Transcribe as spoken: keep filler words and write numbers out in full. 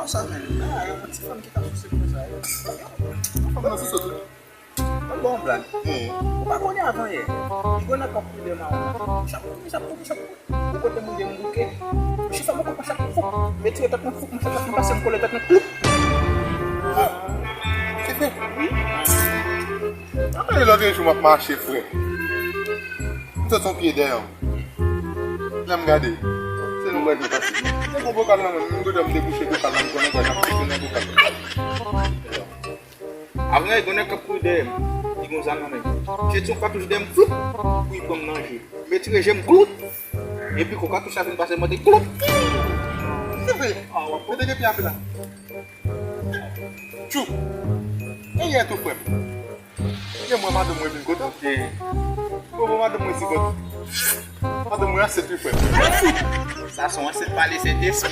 Sa menm. Ah, yon ti fanm ki t ap souse pou sa yo. Fanm nan souse tou. Mwen ba w yon blag. Ou pa konnen avan yè. Li gwo nan kòk koulè mawon. Chak koulè, chak koulè, chak koulè. Ou kote moun gen bouke. Chifon mwen konprann sa fou. Mwen tire tèt mwen fou, mwen fè tèt mwen pase, mwen kole tèt mwen kloup. Se vre? Wi. Anpil lòt jou m ap mache, frè. M sot yon pye dèyè w. Lè m gade, se yon bòy mwen pase. Se yon bokal nan men m, m gade m debouche bokal la, m konnen bòy la, m pete nan bokal la. Avan yè, gen yon nèg k ap kouri dèyè m. Li gen yon zam nan men l. M jete yon katouch dèyè m, floup! Pou li pran m nan je. M retire je m, kloup! Epi, kou katouch la fin pase, m tande kloup! Se vre? Ah, w ap mete gen pye ape la. Tchou! E yè tou, frè m. Gen mwen, madanm mwen vin kote w. Bon, bon, madanm mwen si kote. Madanm mwen ansent, wi, frè m. Sa se yon ansent pale Sentespri.